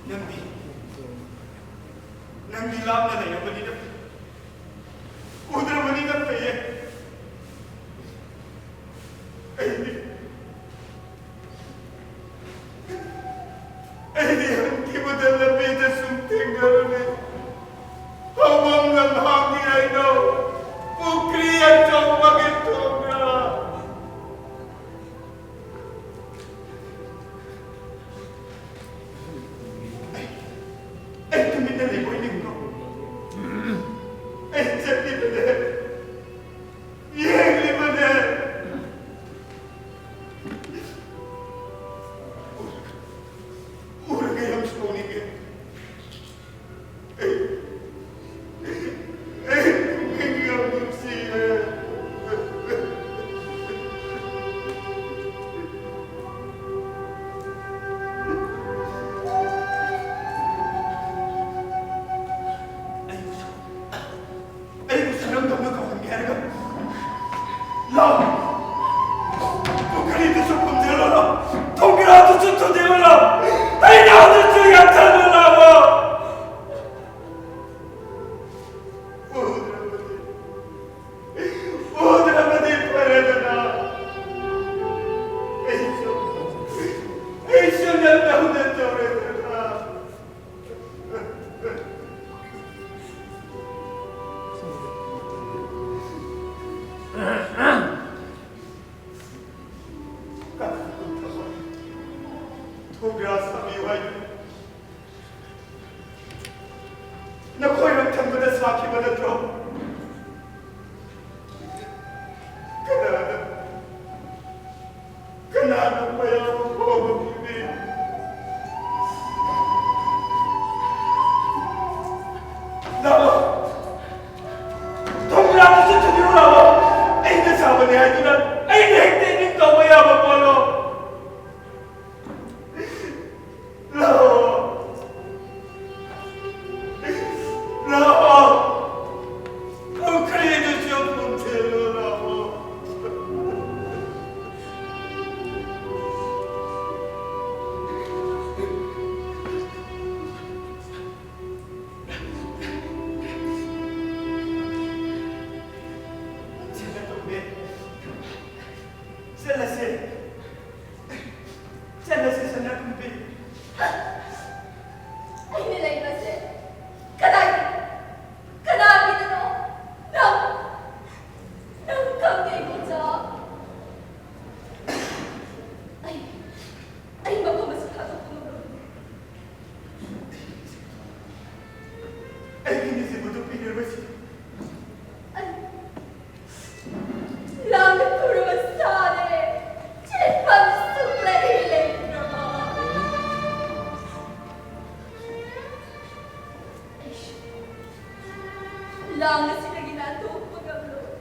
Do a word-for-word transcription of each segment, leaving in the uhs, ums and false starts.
ꯅꯪꯗꯤ, ꯅꯪꯗꯤ ꯂꯥꯞꯅ ꯂꯩꯔꯕꯅꯤꯅ, ꯎꯗ꯭ꯔꯕꯅꯤꯅ ꯐꯩꯌꯦ꯫ ꯑꯩꯗꯤ, ꯑꯩꯗꯤ ꯍꯟꯈꯤꯕꯗ ꯂꯝꯕꯤꯗ ꯁꯨꯝ ꯊꯦꯡꯅꯔꯨꯔꯦ꯫ ꯍꯧꯐꯝ ꯂꯝꯍꯥꯡꯒꯤ ꯍꯩꯅꯧ, ꯄꯨꯈ꯭ꯔꯤ ꯑꯆꯧꯕꯒꯤ ꯊꯣꯡꯒ꯭ꯔꯥ꯫ ꯑꯩ ꯇꯨꯃꯤꯟꯅ ꯂꯩꯕ ꯑꯣꯏꯅꯤꯡꯕ꯭ꯔꯣ? ꯑꯩ ꯆꯠꯂꯤꯕꯅꯦ, ꯌꯦꯡꯂꯤꯕꯅꯦ꯫ ꯎꯔꯒ, ꯎꯔꯒ ꯌꯥꯝ ꯁꯥꯎꯅꯤꯡꯉꯦ꯫ ꯑꯩ, ꯑꯩ ꯄꯨꯛꯅꯤꯡ ꯌꯥꯝ ꯅꯨꯡꯁꯤꯌꯦ꯫ ꯑꯩꯕꯨꯁꯨ, ꯑꯩꯕꯨꯁꯨ ꯅꯪꯗꯧꯅ ꯀꯧꯍꯟꯒꯦ ꯍꯥꯏꯔꯒ, ꯂꯥꯎ! ꯄꯨꯈ꯭ꯔꯤꯗꯨꯁꯨ ꯈꯨꯝꯖꯤꯜꯂꯣ ꯂꯥꯎ! ꯊꯣꯡꯒ꯭ꯔꯥꯗꯨꯁꯨ ꯊꯨꯗꯦꯛꯑꯣ ꯂꯥꯎ! ꯍꯩꯅꯧꯗꯨꯁꯨ ꯌꯥꯟꯊꯠꯂꯣ ꯂꯥꯎ! ꯎꯗ꯭ꯔꯕꯗꯤ, ꯎꯗ꯭ꯔꯕꯗꯤ ꯐꯔꯦꯗꯅ꯫ ꯑꯩꯁꯨ, ꯑꯩꯁꯨ ꯅꯪꯗꯧꯅ ꯇꯧꯔꯦꯗꯅ꯫ ꯊꯣꯡꯒ꯭ꯔꯥ ꯁꯥꯕꯤꯌꯨ ꯍꯥꯏꯗꯨꯅ ꯅꯈꯣꯏꯔꯣꯝ ꯊꯪꯕꯗ ꯁꯥꯈꯤꯕ ꯅꯠꯇ꯭ꯔꯣ? ꯀꯅꯥꯅ, ꯀꯅꯥꯅ ꯃꯌꯥꯝ ꯐꯥꯎꯕ ꯄꯤꯕꯤ? ꯂꯥꯛꯑꯣ, ꯊꯣꯡꯒ꯭ꯔꯥꯗꯨꯁꯨ ꯊꯨꯗꯦꯛꯎ ꯂꯥꯛꯑꯣ꯫ ꯑꯩꯅ ꯁꯥꯕꯅꯤ ꯍꯥꯏꯗꯨꯅ ꯑꯩꯅ ꯍꯦꯛꯇ ꯏꯅꯤꯡ ꯇꯧꯕ ꯌꯥꯕ ꯄꯣꯠꯂꯣ? ꯂꯥꯛꯑꯣ꯫ ꯂꯥꯛꯑꯣ꯫ ꯄꯨꯈ꯭ꯔꯤꯗꯨꯁꯨ ꯄꯨꯟꯁꯤꯜꯂꯣ ꯂꯥꯛꯑꯣ꯫ ꯅꯨꯡꯗꯥꯡ ꯑꯁꯤꯗꯒꯤ ꯅꯥꯟꯊꯣꯛꯄ ꯉꯝꯂꯣꯏ꯫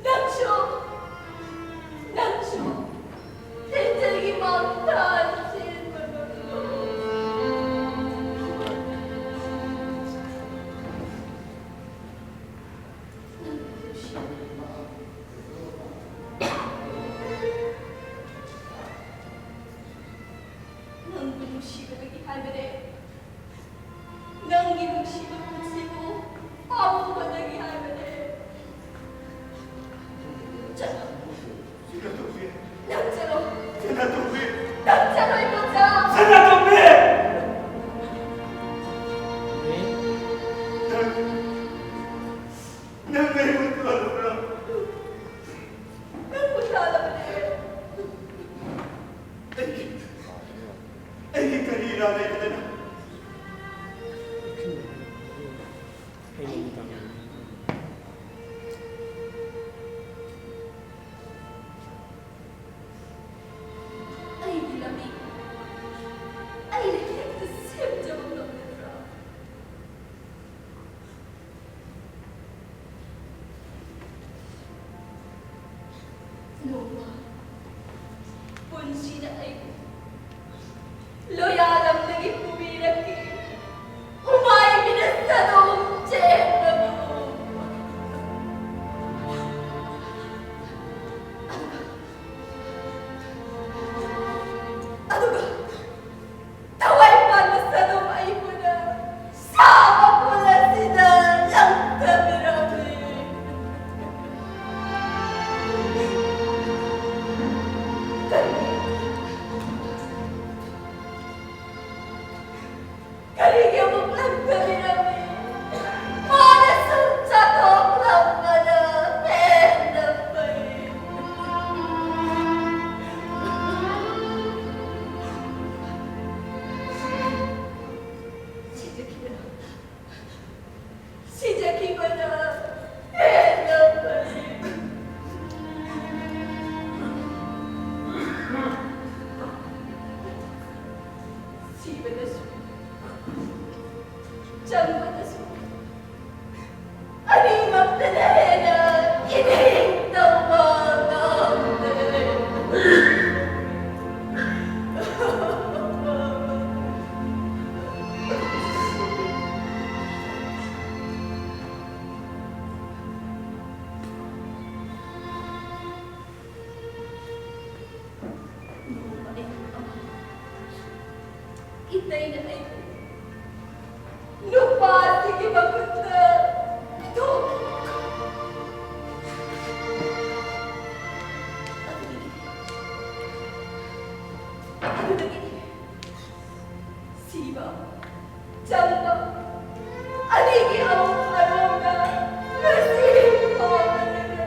ꯅꯪꯁꯨ, ꯅꯪꯁꯨ ꯊꯦꯡꯖꯜꯒꯤ ꯃꯥꯡ ꯊꯥꯅ ꯆꯦꯟꯕ ꯉꯝꯂꯣꯏ꯫ ꯅꯪꯕꯨ ꯅꯨꯡꯁꯤꯕ, ꯅꯪꯕꯨ ꯅꯨꯡꯁꯤꯕꯗꯒꯤ ꯍꯥꯏꯕꯅꯦ꯫ ꯅꯪꯒꯤ ꯅꯨꯡꯁꯤꯕ ꯄꯨꯟꯁꯤꯕꯨ ꯄꯥꯝꯃꯨꯕꯗꯒꯤ ꯍꯥꯏꯕꯅꯦ꯫ ꯆꯠꯂꯣ꯫ ꯁꯅꯥꯇꯣꯝꯕꯤ! ꯅꯪ ꯆꯠꯂꯣ꯫ ꯁꯅꯥꯇꯣꯝꯕꯤ! ꯅꯪ ꯆꯠꯂꯣ, ꯏꯕꯣꯆꯥ꯫ ꯁꯅꯥꯇꯣꯝꯕꯤ! ꯅꯪ, ꯅꯪ ꯑꯩꯕꯨ ꯇꯥꯜꯂꯕ꯭ꯔꯥ? ꯅꯪꯕꯨ ꯇꯥꯜꯂꯕꯅꯦ꯫ ꯑꯩꯒꯤ, ꯑꯩꯒꯤ ꯀꯔꯤ ꯏꯔꯥꯜ ꯂꯩꯕꯗꯅ? ꯑꯩꯒꯤ ꯂꯝꯕꯤ ꯑꯩꯅ ꯍꯦꯛꯇ ꯁꯦꯝꯖꯕ ꯉꯝꯒꯗ꯭ꯔꯥ? ꯅꯣꯡꯃ ꯄꯨꯟꯁꯤꯅ ꯑꯩꯕꯨ ꯂꯣꯌꯥꯂꯝꯗꯒꯤ ꯄꯨꯕꯤꯔꯛꯈꯤ꯫ ꯍꯨꯃꯥꯏꯒꯤꯅ ꯆꯗꯣꯝ ꯆꯦꯟꯕꯒꯨꯝ꯫ ꯑꯗꯨꯒ, ꯑꯗꯨꯒ ꯊꯋꯥꯏ ꯄꯥꯟꯕ ꯁꯥꯗꯣꯝ ꯑꯩꯕꯨꯅ ꯁꯥ ꯃꯈꯣꯜ ꯑꯁꯤꯗ ꯂꯪꯊꯕꯤꯔꯝꯃꯤ꯫ ꯀꯔꯤ? ꯀꯔꯤꯒꯤ ꯑꯃꯨꯛ ꯂꯪꯊꯕꯤꯔꯝꯃꯤ? ꯃꯥꯅ ꯁꯨꯝ ꯆꯥꯊꯣꯛꯂꯝꯕꯅ ꯍꯦꯟꯅ ꯐꯩ꯫ ꯁꯤꯖꯈꯤꯕꯅ, ꯁꯤꯖꯈꯤꯕꯅ ꯍꯦꯟꯅ ꯐꯩ꯫ ꯁꯤꯕꯅꯁꯨ, ꯆꯪꯕꯅꯁꯨ, ꯑꯅꯤ ꯍꯦꯟꯅ ꯏꯅꯤꯡ ꯇꯧꯕ ꯉꯝꯗꯦ꯫ ꯅꯣꯡꯃ ꯑꯩ ꯑꯃ ꯏꯇꯩꯅ ꯑꯩꯕꯨ ꯅꯨꯄꯥꯁꯤꯒꯤ ꯃꯈꯨꯠꯇ ꯄꯤꯊꯣꯛꯈ꯭ꯔꯦ꯫ ꯑꯗꯨꯗꯒꯤ, ꯑꯗꯨꯗꯒꯤ ꯁꯤꯕ, ꯆꯪꯕ, ꯑꯅꯤꯒꯤ ꯑꯃꯨꯛ ꯑꯔꯣꯝꯗ ꯉꯁꯤ ꯐꯥꯎꯕ ꯂꯩꯔꯝꯂꯦ꯫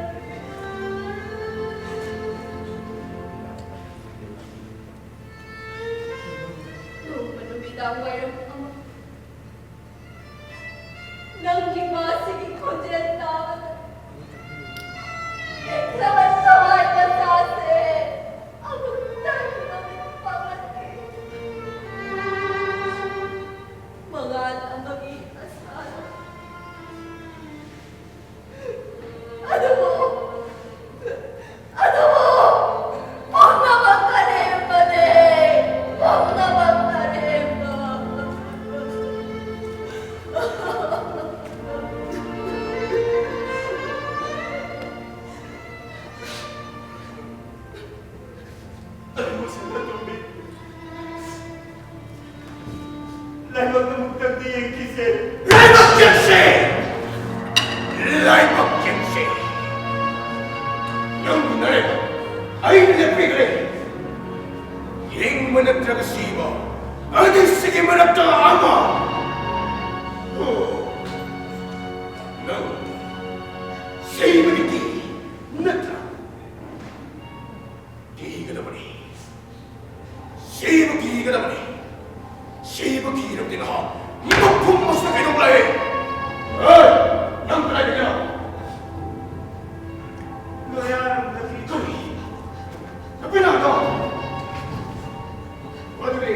ꯅꯣꯡꯃ ꯅꯨꯃꯤꯗꯥꯡ ꯋꯥꯏꯔꯝ ꯑꯃ ꯅꯪꯒꯤ ꯃꯥꯁꯤꯒꯤ ꯈꯣꯟꯖꯦꯜ ꯇꯥꯕꯗ ꯄꯤꯛꯂꯕ ꯊꯋꯥꯏ ꯃꯆꯥꯁꯦ ꯑꯃꯨꯛꯇꯪ ꯃꯃꯤꯠ ꯄꯥꯡꯂꯛꯈꯤ꯫ ꯃꯉꯥꯜ ꯑꯃꯒꯤ ꯑꯁꯥꯗ꯫ ꯑꯗꯨꯕꯨ, ꯑꯗꯨꯕꯨ ꯄꯨꯝꯅꯃꯛ ꯑꯔꯦꯝꯕꯅꯦ, ꯄꯨꯝꯅꯃꯛ ꯑꯔꯦꯝꯕ꯫ ꯑꯗꯨꯕꯨ ꯁꯤꯗ ꯇꯨꯝꯃꯤ꯫ ꯂꯥꯏꯕꯛ ꯑꯃꯨꯛꯇꯪꯗꯤ ꯌꯦꯡꯈꯤꯁꯦ꯫ ꯂꯥꯏꯕꯛ ꯌꯦꯡꯁꯦ! ꯂꯥꯏꯕꯛ ꯌꯦꯡꯁꯦ! ꯅꯪꯕꯨ ꯅꯔꯦꯕ ꯑꯩꯅ ꯂꯦꯞꯄꯤꯈ꯭ꯔꯦ꯫ ꯌꯦꯡꯕ ꯅꯠꯇ꯭ꯔꯒ ꯁꯤꯕ, ꯑꯅꯤꯁꯤꯒꯤ ꯃꯔꯛꯇ ꯑꯃ꯫ ꯑꯣ, ꯅꯪ ꯁꯤꯕꯒꯤ ꯀꯤ ꯅꯠꯇ꯭ꯔꯥ? ꯀꯤꯒꯗꯕꯅꯤ꯫ ꯁꯤꯕ ꯀꯤꯒꯗꯕꯅꯤ꯫ ꯁꯤꯕ ꯀꯤꯔꯕꯗꯤ ꯅꯍꯥꯛ ꯃꯐꯝ ꯑꯁꯤꯗ ꯀꯩꯗꯧꯕ ꯂꯥꯛꯏ? ꯑꯦ, ꯅꯪ ꯀꯗꯥꯏꯗꯒꯤꯅꯣ? ꯂꯣꯌꯥꯔꯝꯗꯒꯤ꯫ ꯀꯔꯤ? ꯅꯨꯄꯤ ꯅꯍꯥꯗꯣ? ꯑꯗꯨꯗꯤ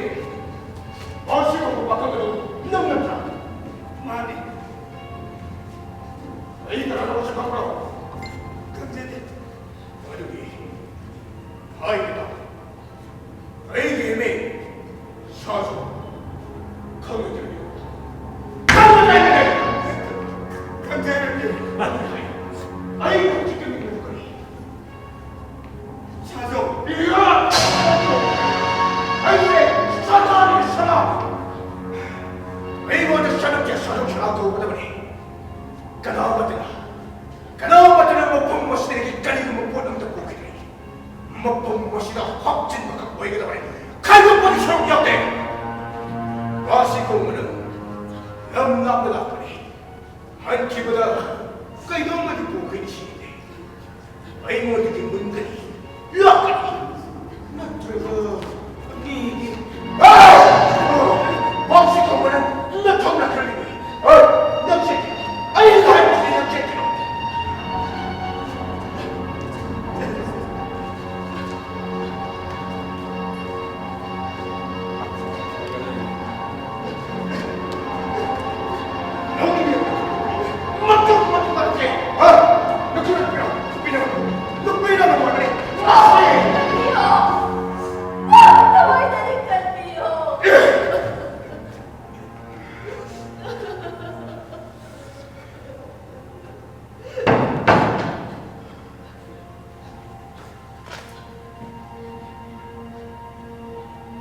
ꯃꯁꯤ ꯀꯧꯕ ꯄꯥꯈꯪ ꯑꯗꯨ ꯅꯪ ꯅꯠꯇ꯭ꯔꯥ? ꯃꯥꯅꯤ꯫ ꯑꯩ ꯀꯅꯥꯅꯣ ꯈꯪꯖꯔꯒꯦ꯫ ꯈꯪꯖꯔꯒꯦ꯫ ꯈꯪꯖꯔꯒꯦ꯫ ꯑꯩ ꯍꯧꯖꯤꯛ ꯀꯔꯤ ꯇꯧꯒꯅꯤ? ꯁꯥꯖꯧ꯫ ꯏꯌꯥ! ꯑꯩꯁꯦ ꯁꯅꯥꯅꯤ, ꯁꯅꯥ꯫ ꯑꯩꯉꯣꯟꯗ ꯁꯅꯥ ꯁꯅꯥ ꯀꯧꯒꯗꯕꯅꯤ꯫ ꯀꯅꯥꯃꯠꯇꯅ, ꯀꯅꯥꯃꯠꯇꯅ ꯃꯐꯝ ꯑꯁꯤꯗꯒꯤ ꯀꯔꯤꯒꯨꯝꯕ ꯄꯣꯠ ꯑꯃꯠꯇ ꯄꯨꯈꯤꯗ꯭ꯔꯤ꯫ ꯃꯐꯝ ꯑꯁꯤꯗ ꯍꯥꯞꯆꯤꯟꯕꯈꯛ ꯑꯣꯏꯒꯗꯕꯅꯤ꯫ ꯈꯥꯏꯗꯣꯛꯄꯒꯤ ꯁꯔꯨꯛ ꯌꯥꯎꯗꯦ꯫ ꯃꯁꯤ ꯀꯧꯕꯅ ꯂꯝ ꯂꯥꯞꯅ ꯂꯥꯛꯄꯅꯤ꯫ ꯍꯟꯈꯤꯕꯗ ꯀꯩꯗꯧꯉꯩꯗꯤ ꯄꯨꯈ꯭ꯔꯤꯅꯤ ꯁꯤꯗꯦ꯫ ꯑꯩꯉꯣꯟꯗꯒꯤ ꯃꯨꯟꯒꯅꯤ, ꯂꯥꯛꯀꯅꯤ꯫ ꯅꯠꯇ꯭ꯔꯒ ꯃꯤꯒꯤ, ꯑꯥ! ꯃꯁꯤ ꯀꯧꯕꯅ ꯅꯊꯧꯅ ꯈꯔ ꯂꯩꯕꯅꯤ꯫ ꯑꯥ! ꯅꯪꯁꯦ ꯑꯩ ꯍꯥꯏꯕꯁꯤꯗꯤ ꯅꯪ ꯆꯦꯟꯒꯅꯨ꯫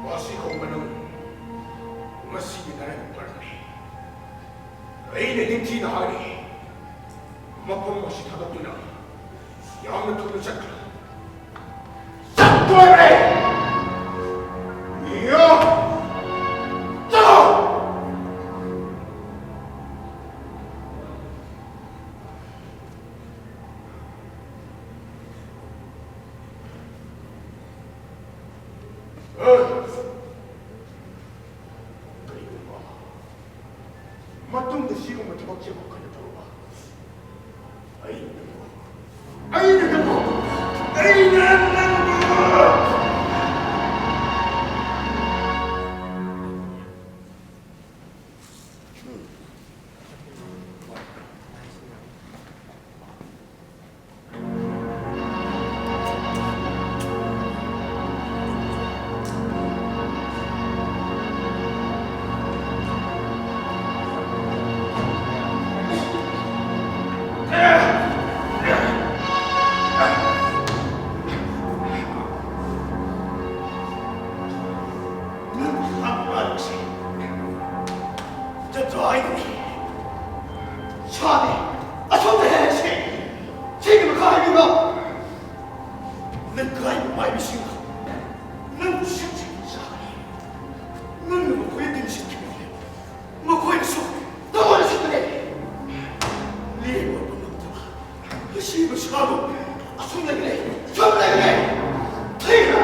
ꯃꯁꯤ ꯀꯧꯕꯅꯨ, ꯃꯁꯤꯒꯤ ꯅꯔꯥꯏꯕꯛ ꯃꯔꯝꯅꯤ꯫ ꯑꯩꯅ ꯅꯤꯡꯊꯤꯅ ꯍꯥꯏꯔꯤ, ꯃꯐꯝ ꯑꯁꯤ ꯊꯥꯗꯣꯛꯇꯨꯅ ꯌꯥꯝꯅ ꯊꯨꯅ ꯆꯠꯈ꯭ꯔꯣ꯫ ꯆꯠꯈ꯭ꯔꯣ ꯍꯥꯏꯕꯅꯦ! ꯌꯥ! ꯆꯠꯂꯣ! ꯀꯔꯤꯒꯨꯝꯕ ꯃꯇꯨꯡꯗ ꯁꯤꯒꯨꯝꯕ ꯊꯕꯛꯁꯦ ꯑꯃꯨꯛ ꯍꯟꯅ ꯇꯧꯔꯕ, ꯑꯩꯅ ꯅꯪꯕꯨ, ꯑꯩꯅ ꯅꯪꯕꯨ, ꯑꯩꯅ ꯅꯪꯕꯨ ꯍꯥꯏꯗꯨꯅꯤ꯫ ꯁꯥꯗꯦ꯫ ꯑꯁꯣꯝꯗ ꯍꯦꯛ ꯁꯦꯡꯉꯤ꯫ ꯁꯤꯒꯤ ꯃꯈꯥ ꯍꯥꯏꯕꯤꯕ꯭ꯔꯣ? ꯂꯩꯀꯥꯏ ꯃꯥꯏꯕꯤꯁꯤꯡꯅ ꯅꯪꯕꯨ ꯁꯤꯡꯁꯤꯟꯕ ꯆꯥꯒꯅꯤ꯫ ꯅꯪꯅ ꯃꯈꯣꯏ ꯇꯤꯟꯁꯤꯟꯈꯤꯕꯅꯤ꯫ ꯃꯈꯣꯏꯅꯁꯨ ꯅꯉꯣꯟꯗ ꯁꯤꯡꯒꯅꯤ꯫ ꯂꯦꯡ ꯑꯣꯠꯄ ꯉꯝꯗꯕ ꯑꯁꯤꯕ ꯁꯥꯕꯨ ꯑꯁꯨꯝ ꯂꯩꯒꯅꯤ, ꯁꯨꯝ ꯂꯩꯒꯅꯤ꯫ ꯊꯦꯡꯅ꯫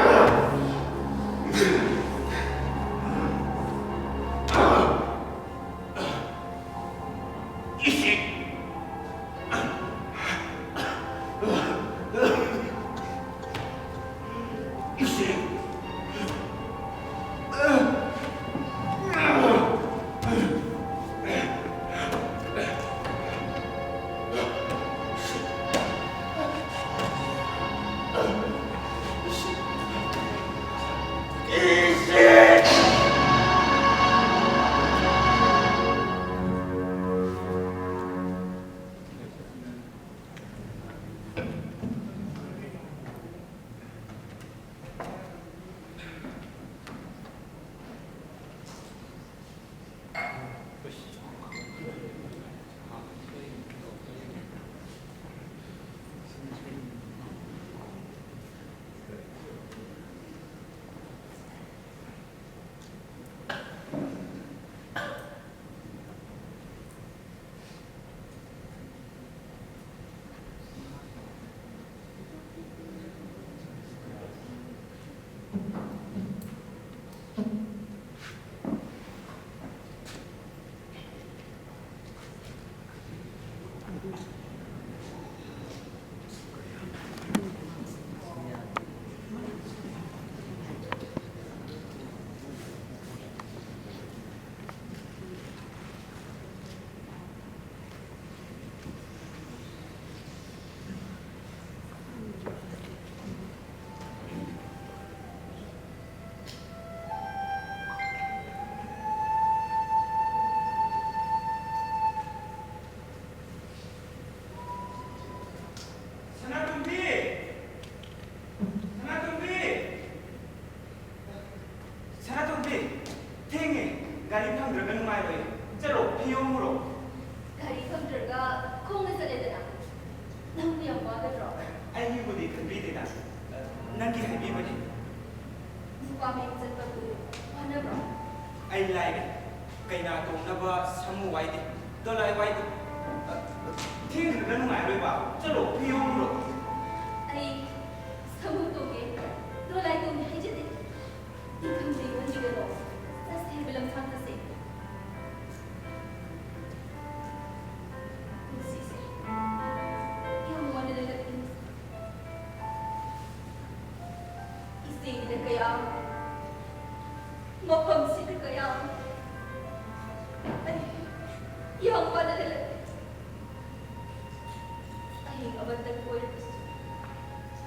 ꯏꯁꯤꯡ꯫ ꯏꯁꯤꯡ꯫ ꯁꯅꯥꯇꯣꯝꯕꯤ! ꯁꯅꯥꯇꯣꯝꯕꯤ! ꯁꯅꯥꯇꯣꯝꯕꯤ! ꯊꯦꯡꯉꯦ꯫ ꯒꯥꯔꯤ ꯐꯪꯗ꯭ꯔꯒ ꯅꯨꯡꯉꯥꯏꯔꯣꯏ꯫ ꯆꯠꯂꯣ, ꯐꯤ ꯌꯣꯝꯃꯨꯔꯣ꯫ ꯒꯥꯔꯤ ꯐꯪꯗ꯭ꯔꯒ ꯈꯣꯡꯅ ꯆꯠꯂꯦꯗꯅ꯫ ꯅꯪꯕꯨ ꯌꯥꯝ ꯋꯥꯒꯗ꯭ꯔꯣ? ꯑꯩꯒꯤꯕꯨꯗꯤ ꯈꯟꯕꯤꯗꯦꯗ꯫ ꯅꯪꯒꯤ ꯍꯥꯏꯕꯤꯕꯅꯤ꯫ ꯅꯨꯄꯥ ꯃꯌꯨꯝ ꯆꯠꯄꯕꯨ ꯋꯥꯅꯕ꯭ꯔꯣ? ꯑꯩ ꯂꯥꯏꯔꯦ꯫ ꯀꯩꯅꯥ ꯇꯣꯡꯅꯕ ꯁꯥꯃꯨ ꯋꯥꯏꯗꯦ, ꯗꯣꯂꯥꯏ ꯋꯥꯏꯗꯦ꯫ ꯊꯦꯡꯈ꯭ꯔꯒ ꯅꯨꯡꯉꯥꯏꯔꯣꯏꯕ꯫ ꯆꯠꯂꯣ, ꯐꯤ ꯌꯣꯝꯃꯨꯔꯣ꯫ ꯑꯩ ꯁꯥꯃꯨ ꯇꯣꯡꯉꯦ, ꯗꯣꯂꯥꯏ ꯇꯣꯡꯉꯦ ꯍꯥꯏꯖꯗꯦ꯫ ꯏꯪꯈꯪꯗ ꯌꯣꯟꯕꯤꯒꯅꯨ꯫ ꯆꯠꯁꯦ ꯍꯥꯏꯕ ꯂꯝꯁꯥꯡ ꯆꯠꯁꯦ꯫ ꯄꯨꯟꯁꯤꯁꯦ ꯌꯥꯝ ꯋꯥꯅ ꯂꯦꯜꯂꯛꯂꯤ꯫ ꯏꯆꯦꯒꯤꯗ ꯀꯌꯥ, ꯃꯐꯝꯁꯤꯗ ꯀꯌꯥ, ꯑꯩ ꯌꯥꯝ ꯋꯥꯅ ꯂꯦꯜꯂꯛꯂꯤ꯫ ꯑꯍꯤꯡ ꯑꯃꯇꯪ ꯑꯣꯏꯔꯕꯁꯨ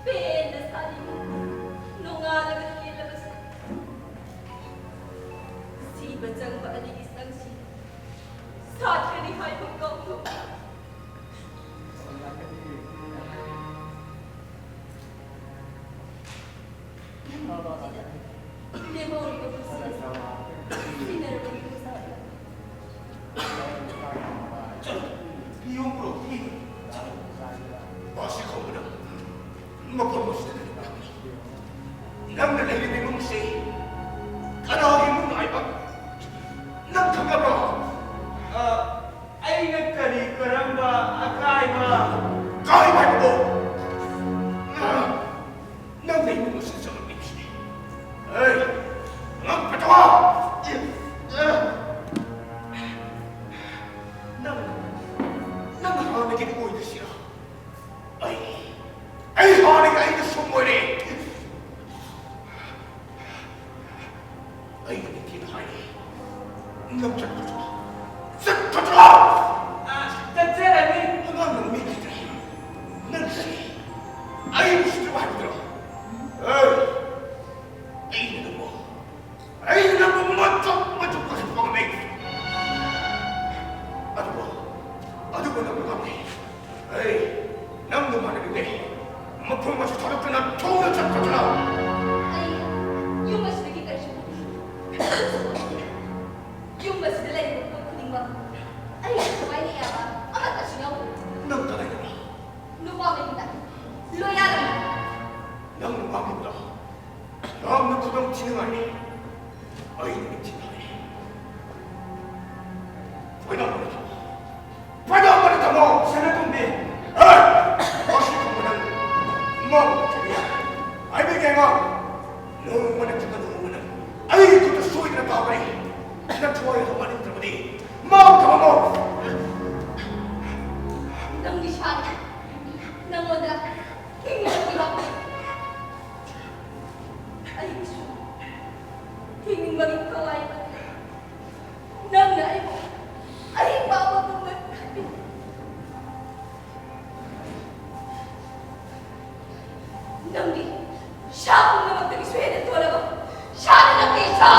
ꯄꯦꯟꯅ ꯁꯥꯅꯤꯡꯏ꯫ ꯅꯣꯡꯉꯥꯜꯂꯒ ꯂꯦꯜꯂꯕꯁꯨ ꯁꯤꯕ ꯆꯪꯕ ꯑꯅꯤꯒꯤ ꯆꯪꯁꯤ ꯁꯥꯠꯀꯅꯤ ꯍꯥꯏꯕ ꯀꯧꯕ꯫ ꯂꯦꯝꯍꯧꯔꯤꯕ ꯄꯨꯟꯁꯤ ꯑꯁꯤ ꯁꯤꯅꯔꯕ ꯏꯍꯧꯁꯥꯗ꯫ ꯆꯠꯂꯣ, ꯐꯤ ꯌꯣꯝꯈ꯭ꯔꯣ, ꯐꯤ꯫ ꯆꯠꯂꯣ꯫ ꯃꯁꯤ ꯀꯧꯕꯅ ꯃꯐꯝ ꯑꯁꯤꯗ ꯂꯩꯕ ꯅꯪꯅ ꯂꯩꯔꯤꯕ ꯏꯃꯨꯡꯁꯤ ꯀꯅꯥꯒꯤ ꯏꯃꯨꯡ ꯍꯥꯏꯕ ꯅꯪ ꯈꯪꯉꯕ꯭ꯔꯣ? ꯑ, ꯑꯩꯅ ꯀꯔꯤ ꯀꯔꯝꯕ ꯑꯀꯥꯏꯕ? ꯀꯥꯏꯕ ꯍꯥꯏꯕꯕꯨ? ꯑ, ꯅꯪꯅ ꯏꯃꯨꯡ ꯑꯁꯤ ꯆꯪꯂꯛꯂꯤꯕꯁꯤꯅꯤ꯫ ꯑꯦ, ꯑꯉꯥꯡ ꯄꯦꯇꯋꯥ! ꯅꯪ, ꯅꯪ ꯍꯥꯟꯅꯒꯤ ꯑꯣꯏꯗ꯭ꯔꯤꯁꯤꯔ? ꯑꯩ, ꯑꯩ ꯍꯥꯟꯅꯒꯤ ꯑꯩꯅ ꯁꯨꯝ ꯑꯣꯏꯔꯦ꯫ ꯑꯩꯅ ꯅꯤꯡꯊꯤꯅ ꯍꯥꯏꯔꯦ꯫ ꯅꯪ ꯆꯠꯈ꯭ꯔꯣ꯫ ꯆꯠꯈ꯭ꯔꯣ! ꯑ, ꯆꯠꯆꯔꯅꯤ꯫ ꯑꯉꯥꯡ ꯅꯪ ꯃꯤ ꯈꯤꯇ꯭ꯔꯦ꯫ ꯅꯪꯁꯤ ꯑꯩ ꯎꯁꯤꯠꯇ꯭ꯔꯕ ꯍꯥꯏꯕꯗꯨꯔꯣ? ꯑꯦ, ꯑꯩꯅ ꯅꯪꯕꯨ, ꯑꯩꯅ ꯅꯪꯕꯨ ꯃꯆꯨꯞ ꯃꯆꯨꯞ ꯀꯛꯊꯠꯄ ꯉꯝꯃꯤ꯫ ꯑꯗꯨꯕꯨ, ꯑꯗꯨꯕꯨ ꯅꯪꯕꯨ ꯉꯝꯃꯤ꯫ ꯑꯩ ꯅꯪ ꯅꯃꯥꯟꯅꯕꯤꯅꯦ꯫ ꯃꯐꯝ ꯑꯁꯤ ꯊꯥꯗꯣꯛꯇꯨꯅ ꯊꯨꯅ ꯆꯠꯈ꯭ꯔꯣ꯫ ꯑꯩ ꯌꯨꯝ ꯑꯁꯤꯗꯒꯤ ꯀꯔꯤꯁꯨ ꯄꯨꯈꯤꯗꯦ꯫ ꯌꯨꯝ ꯑꯁꯤꯗ ꯂꯩꯔꯤꯕ ꯄꯣꯠ ꯈꯨꯗꯤꯡꯃꯛ ꯁꯅꯥꯇꯣꯝꯕꯤ! ꯍꯦ! ꯃꯁꯤ ꯈꯪꯕ ꯅꯪ ꯃꯥꯕꯨ ꯊꯤꯕ ꯌꯥꯏ꯫ ꯍꯥꯏꯕꯤꯒꯦ ꯑꯉꯥꯡ, ꯅꯣꯡꯃ ꯅꯠꯇ꯭ꯔꯒ ꯅꯣꯡꯃ ꯅꯪ ꯑꯩꯒꯤ ꯈꯨꯠꯇ ꯁꯣꯏꯗꯅ ꯇꯥꯒꯅꯤ꯫ ꯅꯊ꯭ꯋꯥꯏ ꯑꯗꯨ ꯃꯥꯡꯅꯤꯡꯗ꯭ꯔꯕꯗꯤ ꯃꯥꯕꯨ ꯊꯝꯃꯝꯃꯣ꯫ ꯅꯪꯗꯤ ꯁꯥꯅꯤ꯫ ꯅꯪꯉꯣꯟꯗ ꯍꯤꯡꯅꯕꯒꯤ ꯋꯥꯈꯜ꯫ ꯑꯩꯒꯤꯁꯨ ꯍꯤꯡꯅꯤꯡꯕꯒꯤ ꯊꯋꯥꯏ ꯑꯃ ꯂꯩ꯫ ꯅꯪꯅ ꯑꯩꯕꯨ ꯑꯍꯤꯡꯕ ꯑꯃꯒꯨꯝꯅ ꯈꯟꯕꯤ꯫ ꯅꯪꯗꯤ ꯁꯥ ꯄꯨꯝꯅꯃꯛꯇꯒꯤꯁꯨ ꯍꯦꯟꯅ ꯇꯣꯜꯂꯕ ꯁꯥꯅꯤ ꯅꯪꯗꯤ ꯁꯥ!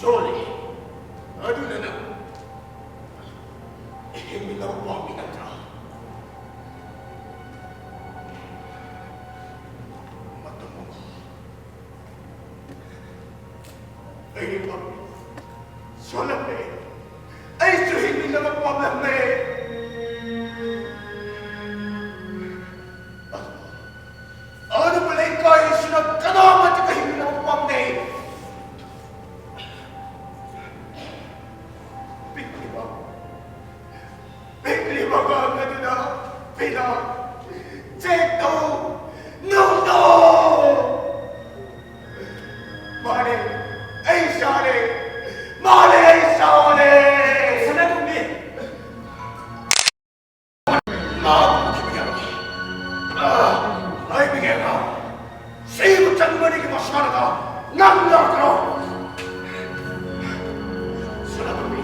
ꯁꯣꯜꯂꯤ꯫ ꯑꯗꯨꯅ ꯅꯪ ꯍꯤꯡꯃꯤꯟꯅꯕ ꯄꯥꯝꯃꯤ ꯅꯠꯇ꯭ꯔꯥ? ꯃꯇꯝ ꯑꯃ ꯑꯩꯒꯤ ꯄꯥꯝꯃꯤ ꯁꯣꯜꯂꯝꯃꯦ꯫ ꯑꯩꯁꯨ ꯍꯤꯡꯃꯤꯟꯅꯕ ꯄꯥꯝꯂꯝꯃꯦ꯫ ꯑꯗꯨꯕꯨ ꯂꯩꯀꯥꯏꯁꯤꯅ ꯀꯅꯥꯃꯠꯇꯒ ꯍꯤꯡꯃꯤꯟꯅꯕ ꯄꯥꯝꯗꯦ꯫ ꯄꯤꯛꯂꯤꯕ, ꯄꯤꯛꯂꯤꯕ ꯑꯉꯥꯡ ꯑꯗꯨꯅ ꯄꯤꯅ ꯆꯦꯛ ꯇꯧ, ꯅꯨꯡ ꯇꯧ꯫ ꯃꯥꯅꯦ, ꯑꯩ ꯁꯥꯅꯦ꯫ ꯃꯥꯅꯦ, ꯑꯩ ꯁꯥꯅꯦ꯫ ꯁꯅꯥꯇꯣꯝꯕꯤ! ꯃꯥꯕꯨ ꯊꯤꯕ ꯌꯥꯔꯣꯏ꯫ ꯑꯥ, ꯍꯥꯏꯕꯤꯒꯦ ꯑꯉꯥꯡ꯫ ꯁꯤꯕꯨ ꯆꯪꯕꯗꯒꯤ ꯃꯁꯥꯅꯗ ꯅꯪ ꯂꯥꯛꯀꯅꯣ꯫ ꯁꯅꯥꯇꯣꯝꯕꯤ,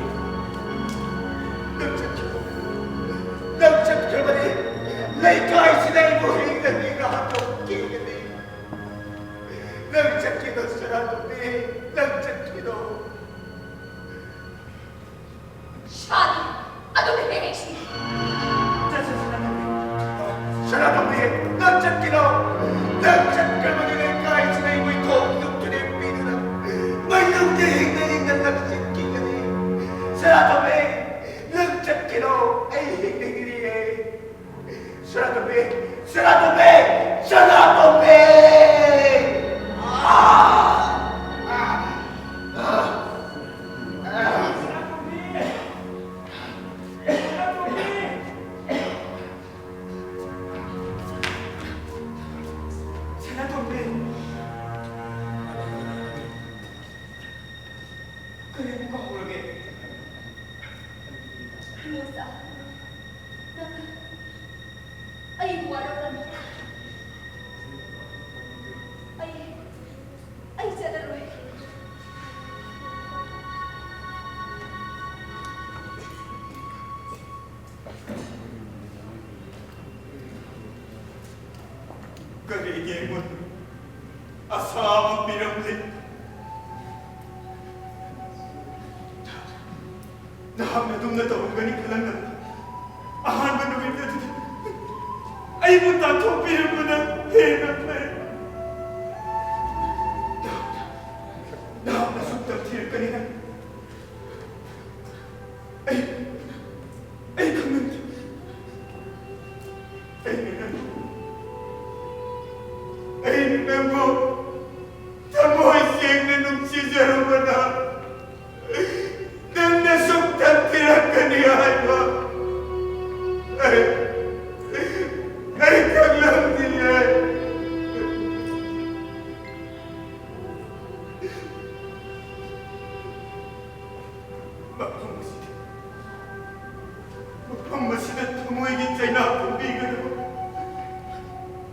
ꯅꯪ ꯆꯠꯈꯤꯕ, ꯅꯪ ꯆꯠꯈ꯭ꯔꯕꯗꯤ ꯂꯩꯀꯥꯏꯁꯤꯗ ꯑꯩꯕꯨ ꯍꯤꯡꯅ ꯍꯤꯡꯅ ꯍꯥꯠꯇꯣꯛꯈꯤꯒꯅꯤ꯫ ꯅꯪ ꯆꯠꯈꯤꯅꯣ ꯁꯅꯥꯇꯣꯝꯕꯤ, ꯅꯪ ꯆꯠꯈꯤꯅꯣ꯫ ꯁꯥꯗꯤ ꯑꯗꯨꯝ ꯍꯦꯛ ꯍꯦꯛ ꯁꯤ꯫ ꯆꯠꯁꯤ ꯁꯅꯥꯇꯣꯝꯕꯤ꯫ ꯁꯅꯥꯇꯣꯝꯕꯤ, ꯅꯪ ꯆꯠꯈꯤꯅꯣ꯫ ꯅꯪ ꯆꯠꯈ꯭ꯔꯕꯗꯤ ꯂꯩꯀꯥꯏꯁꯤꯗ ꯑꯩꯕꯨ ꯏꯊꯣꯛ ꯏꯊꯣꯛꯇꯨꯅ ꯄꯤꯗꯨꯅ ꯃꯩꯅꯨꯡꯗ ꯍꯤꯡꯅ ꯍꯤꯡꯅ ꯅꯪ ꯆꯠꯈꯤꯒꯅꯤ꯫ ꯁꯅꯥꯇꯣꯝꯕꯤ, ꯅꯪ ꯆꯠꯈꯤꯅꯣ꯫ ꯑꯩ ꯍꯤꯡꯅꯤꯡꯉꯤꯌꯦ꯫ ꯁꯅꯥꯇꯣꯝꯕꯤ! ꯁꯅꯥꯇꯣꯝꯕꯤ! ꯁꯅꯥꯇꯣꯝꯕꯤ! ꯀꯔꯤꯒꯤ ꯑꯩꯉꯣꯟꯗ ꯑꯁꯥ ꯑꯃ ꯄꯤꯔꯝꯂꯤ? ꯅꯍꯥꯛꯅ ꯑꯗꯨꯝꯅ ꯇꯧꯔꯝꯒꯅꯤ ꯈꯜꯂꯝꯗꯕ꯫ ꯑꯍꯥꯟꯕ ꯅꯨꯃꯤꯠ ꯑꯗꯨꯗ ꯑꯩꯕꯨ ꯇꯥꯟꯊꯣꯛꯄꯤꯔꯝꯕꯅ ꯍꯦꯟꯅ ꯐꯩ꯫ ꯅꯍꯥꯛꯅ, ꯅꯍꯥꯛꯅ ꯁꯨꯛ ꯇꯝꯊꯤꯔꯛꯀꯅꯤ ꯍꯥꯏ ꯑꯩ, ꯑꯩ ꯈꯪꯂꯝꯗꯦ꯫ ꯑꯩꯅ ꯅꯪꯕꯨ, ꯑꯩꯅ ꯅꯪꯕꯨ ꯊꯃꯣꯏ ꯁꯦꯡꯅ ꯅꯨꯡꯁꯤꯖꯔꯨꯕꯅ ꯅꯪꯅ ꯁꯨꯛ ꯇꯝꯊꯤꯔꯛꯀꯅꯤ ꯍꯥꯏꯕ ꯑꯩ, ꯑꯩ ꯈꯪꯂꯝꯗꯤꯌꯦ꯫ ꯃꯐꯝ ꯑꯁꯤꯗ, ꯃꯐꯝ ꯑꯁꯤꯗ ꯊꯃꯣꯏꯒꯤ ꯆꯩꯅꯥ ꯐꯣꯡꯕꯤꯒꯗꯕ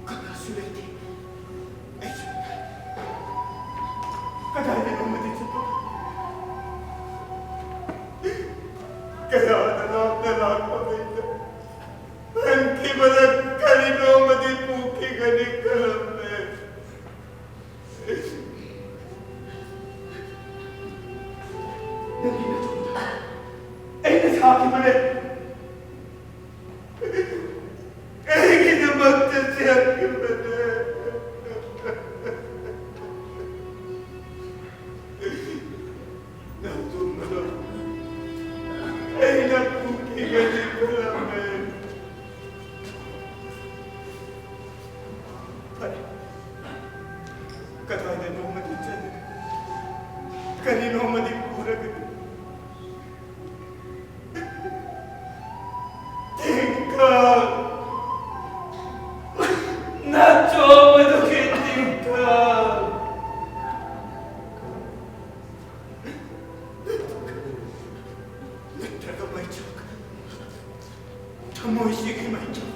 ꯀꯅꯥꯁꯨ ꯂꯩꯇꯦ꯫ ꯑꯩꯁꯨ ꯀꯗꯥꯏꯗꯅꯣꯃꯗꯤ ꯆꯠꯄ, ꯀꯌꯥꯗ ꯂꯥꯞꯅ ꯂꯥꯛꯄ ꯃꯤꯗ ꯍꯟꯈꯤꯕꯗ ꯀꯔꯤꯅꯣꯃꯗꯤ ꯄꯨꯈꯤꯒꯅꯤ ꯈꯜꯂꯝꯃꯦ꯫ ꯅꯪꯒꯤ ꯅꯇꯨꯡꯗ ꯑꯩꯅ ꯁꯥꯈꯤꯕꯅꯦ꯫ ꯑꯩꯒꯤꯗꯃꯛꯇ ꯁꯦꯝꯈꯤꯕꯅꯦ꯫ ꯅꯇꯨꯡꯗ ꯑꯩꯅ ꯄꯨꯈꯤꯒꯅꯤ ꯈꯜꯂꯝꯃꯦ꯫ ꯐꯔꯦ꯫ ꯀꯗꯥꯏꯗꯅꯣꯃꯗꯤ ꯆꯠꯂꯒ ꯀꯔꯤꯅꯣꯃꯗꯤ ꯄꯨꯔꯒ ꯇꯤꯡꯈꯪ! ꯅꯆꯣꯝ ꯑꯗꯨꯒꯤ ꯇꯤꯡꯈꯪ! ꯅꯠꯇ꯭ꯔꯒ ꯃꯩꯆꯥꯛ꯫ ꯊꯃꯣꯏꯁꯤꯒꯤ ꯃꯩꯆꯥꯛ꯫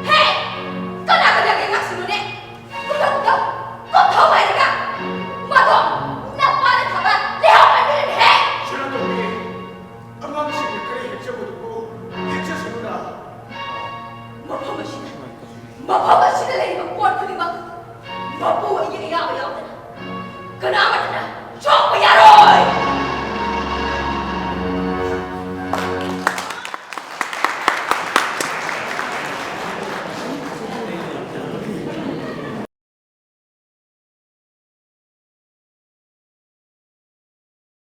ꯍꯦ! ꯀꯅꯥ ꯀꯅꯥꯒꯤ ꯉꯥꯛꯁꯤꯡꯅꯣꯅꯦ? ꯀꯨꯝꯊꯧ, ꯀꯨꯝꯊꯧ! ꯀꯨꯝꯊꯧ ꯍꯥꯏꯔꯒ! ꯃꯗꯣ ꯅꯄꯥꯅ ꯊꯥꯕ ꯂꯩꯍꯥꯎ ꯄꯥꯝꯕꯤꯗꯨꯅꯦꯍꯦ! ꯁꯦꯅꯥꯇꯣꯝꯕꯤ, ꯑꯉꯥꯡꯁꯤꯡꯅ ꯈꯔ ꯍꯦꯛꯆꯕꯗꯨꯕꯨ ꯍꯦꯛꯆꯁꯅꯨꯗ꯫ ꯃꯐꯝ ꯑꯁꯤꯗ, ꯃꯐꯝ